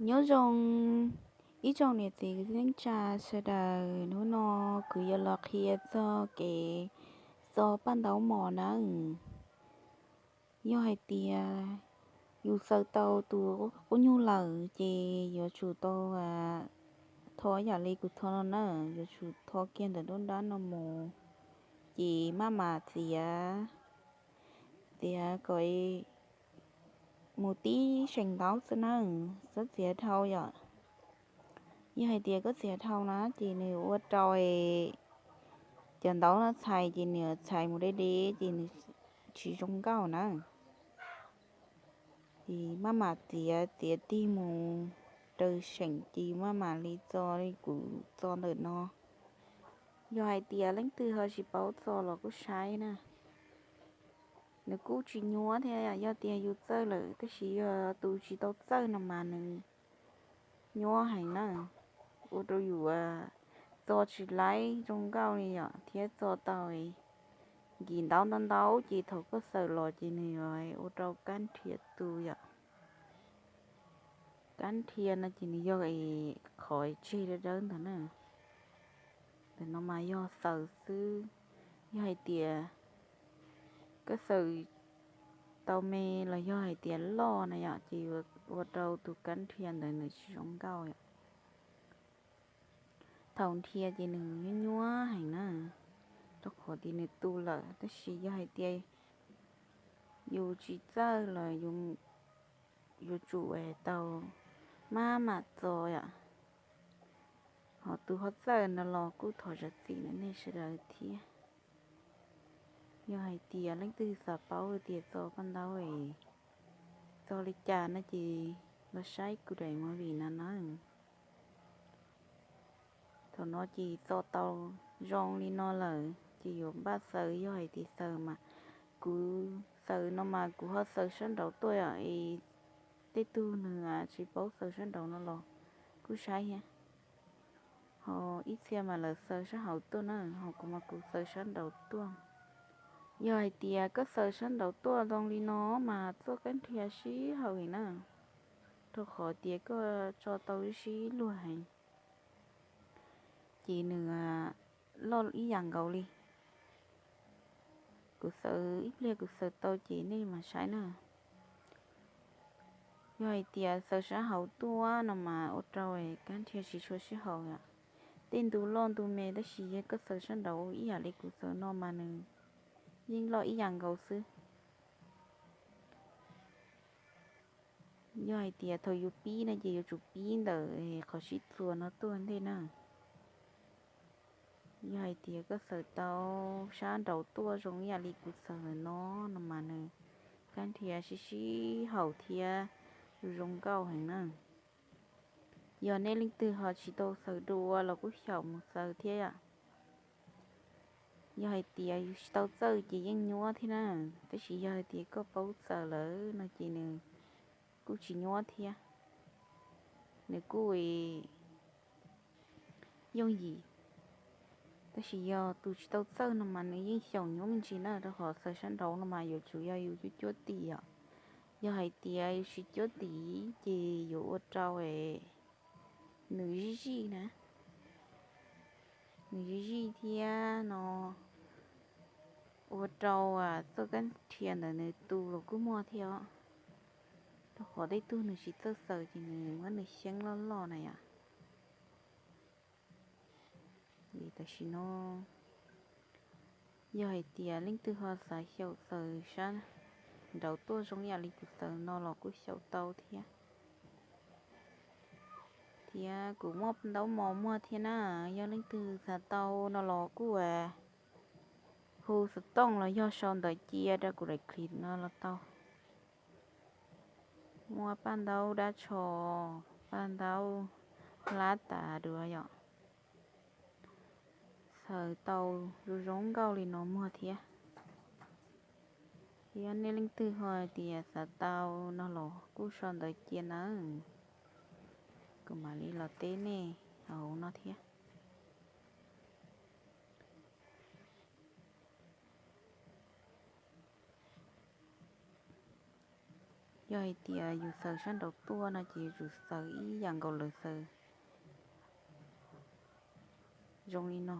Nyob zoo ib tsoom niam txiv kwv tij neej tsa sawv daws, hnub no kuv yuav los qhia txog kev txo paj ntaub mos nawb. Yog hais tias yus xaws tau tus qub nyuj lawm ces yuav tsum tau tho yam li kuv tho no na, yuav tsum tho kiag ntawm nruab nrab no mus, ces maj mam txiav, txiav kom mus tib seem ntaub xwb na, txhob txiav dhau yom. Yog hais tias koj txiav dhau na ces nws ua rau cov ntaub no txhais ces nws txhais mus deb deb ces nws tsis zoo nkauj na. Ces maj mam txiav, txiav tig mus raws seem ces maj mam li txo li kuv txo ntawm no. Yog hais tias leej twg ho tsis paub txo los kuj saib na, nws kuj tsis nyuaj thiab, yog tias yus txawj lawm, tab sis yog tus tsis tau txawj no mas nws nyuaj heev na, ua rau yus txo tsis laib zoo nkauj li yom, thiab txo tau nkim ntaub ntau ntau ces thaum koj xaws los ces nws yuav ua rau kab nrhia tu yom. Kab nrhia no ces nws yog qhov tseg dawb dawb ntawd na. Ntawm no mas yog xaws xwb. Yog hais tias koj xaws tau me los yog hais tias loj na yom, ces ua rau tus kab nrhia ntawd nws tsis zoo nkauj yom. Thaum nrhia ces nws nyuaj nyuaj heev na, rau qhov tias nws tu lawm, tab sis yog hais tias yus tsis txawj los yuav tsum tau maj mam txo yom. Ho tus ho txawj no los kuj thov zam txim rau nej sawv daws thiab. Yog hais tias leej twg xav paub tias txo paj ntaub txo li cas no ces los saib kuv daim movie no na. Thaum no ces txo tau zoo li no lawm ces yuav npaj xaws. Yog hais tias xaws mas kuv xaws no mas kuv ho xaws sab nraud tuaj yom, es tej tug nws tsis paub xaws sab nraud no los kuj saib thiab. Ho ib txhia mas lawv xaws sab hauv tuaj na, ho kuv mas kuv xaws sab nraud tuaj. Yog hais tias koj xaws sab nraud tuaj zoo li no mas txoj kab nrhia sib haum heev na, rau qhov tias koj tso tau sib luag heev, ces nws loj ib yam nkaus li. Kuv xaws ib pliag kuv xaws tau ces nej mam saib na. Yog hais tias xaws sab hauv tuaj no mas ua rau kab nrhia tsis tshua sib haum yom. Tej ntu loj ntu me tab sis yog koj xaws sab nraud ib yam li kuv xaws no mas nws yeej loj ib yam nkaus xwb. Yog hais tias thaum yus pib no ces yuav tsum pib ntawm qhov sib txuas no tuaj ntej na. Yog hais tias koj xaws tau sab nraud tuaj zoo ib yam li kuv xaws ntawm no no mas nws kab nrhia sib sib haum thiab zoo nkauj heev na. Yog nej leej twg ho tsis tau xaws dua los kuj xyaum mus xaws thiab yom. Yog hais tias yus tsis tau txawj ces yeej nyuaj thiab na, tab sis yog hais tias koj paub xaws lawm no ces nws kuj tsis nyuaj thiab. Nws kuj yooj yim, tab sis yog tus tsis tau txawj no mas nws yeej xyaum nyuaj me ntsis na, rau qhov xaws sab nraud no mas yuav tsum yog yus cuab cuab tim yom. Yog hais tias yus tsis cuab tim ces yuav ua rau nws zij zij na, nws zij zij thiab no ua rau txoj kab nrhia ntawd nws tu los kuj muaj thiab os. Rau qhov tej tug nws tsis txawj xaws ces nws muab nws xyeeb loj loj na yom. Tam sim no yog hais tias leej twg ho xav xyaum xaws sab nraud tuaj zoo ib yam li kuv xaws no los kuj xyaum tau thiab. Thiab kuv muaj ntaub mos muag thiab na, yog leej twg xav tau no los kuj hu xov tooj los yog sau ntawv cia rau kuv daim clip no los tau. Muaj paj ntaub dab tsho, paj ntaub hlab tas dua yom. Xaws tau zoo zoo nkauj li no muag thiab. Yog nej leej twg ho hais tias xav tau no los kuj sau ntawv cia nawb, kuv mam li los teb nej hauv no thiab. Yog hais tias yus xaws sab nraud tuaj no ces yuav tsum xaws ib yam nkaus lawv xaws zoo li no.